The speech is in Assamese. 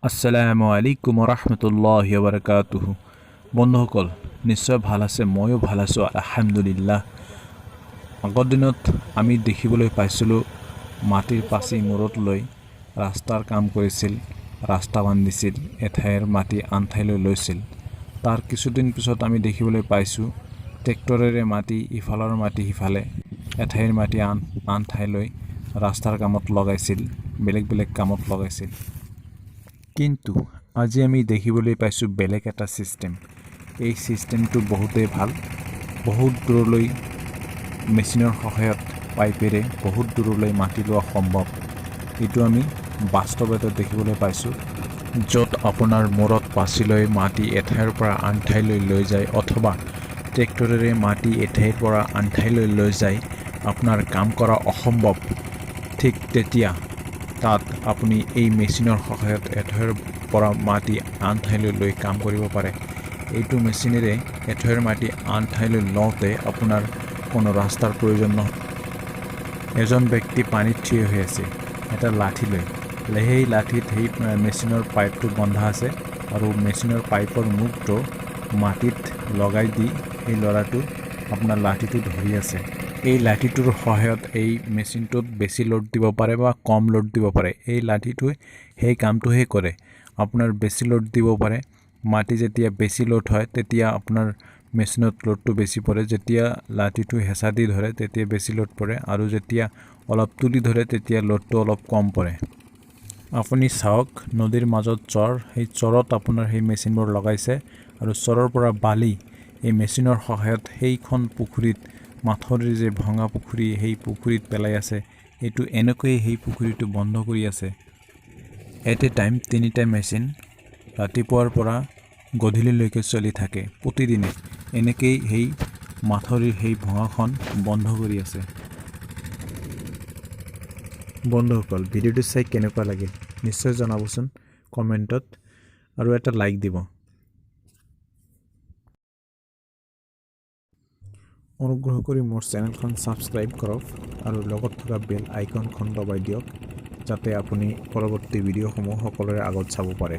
আসসালামু আলাইকুম ৰহমতুল্লাহ বৰকাতুহু। বন্ধুসকল, নিশ্চয় ভাল আছে। ময়ো ভাল আছোঁ, আলহামদুলিল্লাহ। আগৰ দিনত আমি দেখিবলৈ পাইছিলোঁ, মাটিৰ পাচি মূৰত লৈ ৰাস্তাৰ কাম কৰিছিল, ৰাস্তা বান্ধিছিল, এঠাইৰ মাটি আন ঠাইলৈ লৈছিল। তাৰ কিছুদিন পিছত আমি দেখিবলৈ পাইছোঁ, ট্ৰেক্টৰেৰে মাটি ইফালৰ মাটি সিফালে, এঠাইৰ মাটি আন আন ঠাইলৈ ৰাস্তাৰ কামত লগাইছিল, বেলেগ বেলেগ কামত লগাইছিল। কিন্তু আজি আমি দেখিবলৈ পাইছোঁ বেলেগ এটা ছিষ্টেম। এই ছিষ্টেমটো বহুতেই ভাল। বহুত দূৰলৈ মেচিনৰ সহায়ত পাইপেৰে বহুত দূৰলৈ মাটি লোৱা সম্ভৱ। এইটো আমি বাস্তৱতে দেখিবলৈ পাইছোঁ। য'ত আপোনাৰ মূৰত পাচি লৈ মাটি এঠাইৰ পৰা আন ঠাইলৈ লৈ যায় অথবা ট্ৰেক্টৰেৰে মাটি এঠাইৰ পৰা আন ঠাইলৈ লৈ যায়, আপোনাৰ কাম কৰা অসম্ভৱ, ঠিক তেতিয়া তাত আপুনি এই মেচিনৰ সহায়ত এঠাইৰ পৰা মাটি আন ঠাইলৈ লৈ কাম কৰিব পাৰে। এইটো মেচিনেৰে এঠাইৰ মাটি আন ঠাইলৈ লওঁতে আপোনাৰ কোনো ৰাস্তাৰ প্ৰয়োজন নহয়। এজন ব্যক্তি পানীত থিয় হৈ আছে এটা লাঠি লৈ। সেই লাঠিত সেই মেচিনৰ পাইপটো বন্ধা আছে আৰু মেচিনৰ পাইপৰ মুখটো মাটিত লগাই দি সেই ল'ৰাটো আপোনাৰ লাঠিটো ধৰি আছে। এই লাঠিটোৰ সহায়ত এই মেচিনটোত বেছি লোড দিব পাৰে বা কম লোড দিব পাৰে। এই লাঠিটোৱে সেই কামটোহে কৰে। আপোনাৰ বেছি লোড দিব পাৰে। মাটি যেতিয়া বেছি লোড হয়, তেতিয়া আপোনাৰ মেচিনত লোডটো বেছি পৰে। যেতিয়া লাঠিটো হেঁচা দি ধৰে, তেতিয়া বেছি লোড পৰে আৰু যেতিয়া অলপ তুলি ধৰে, তেতিয়া লোডটো অলপ কম পৰে। আপুনি চাওক, নদীৰ মাজত চৰ। সেই চৰত আপোনাৰ সেই মেচিনবোৰ লগাইছে আৰু চৰৰ পৰা বালি এই মেচিনৰ সহায়ত সেইখন পুখুৰীত, মাথাউৰিৰ যে ভঙা পুখুৰী, সেই পুখুৰীত পেলাই আছে। এইটো এনেকৈয়ে সেই পুখুৰীটো বন্ধ কৰি আছে। এট এ টাইম তিনিটা মেচিন ৰাতিপুৱাৰ পৰা গধূলিলৈকে চলি থাকে প্ৰতিদিনে। এনেকেই সেই মাথাউৰিৰ সেই ভঙাখন বন্ধ কৰি আছে। বন্ধুসকল, ভিডিঅ'টো চাই কেনেকুৱা লাগিল নিশ্চয় জনাবচোন কমেণ্টত আৰু এটা লাইক দিব। অনুগ্ৰহ কৰি মোৰ চেনেলখন ছাবস্ক্ৰাইব কৰক আৰু লগত থকা বেল আইকনখন দবাই দিয়ক, যাতে আপুনি পৰৱৰ্তী ভিডিঅ'সমূহ সকলোৰে আগত চাব পাৰে।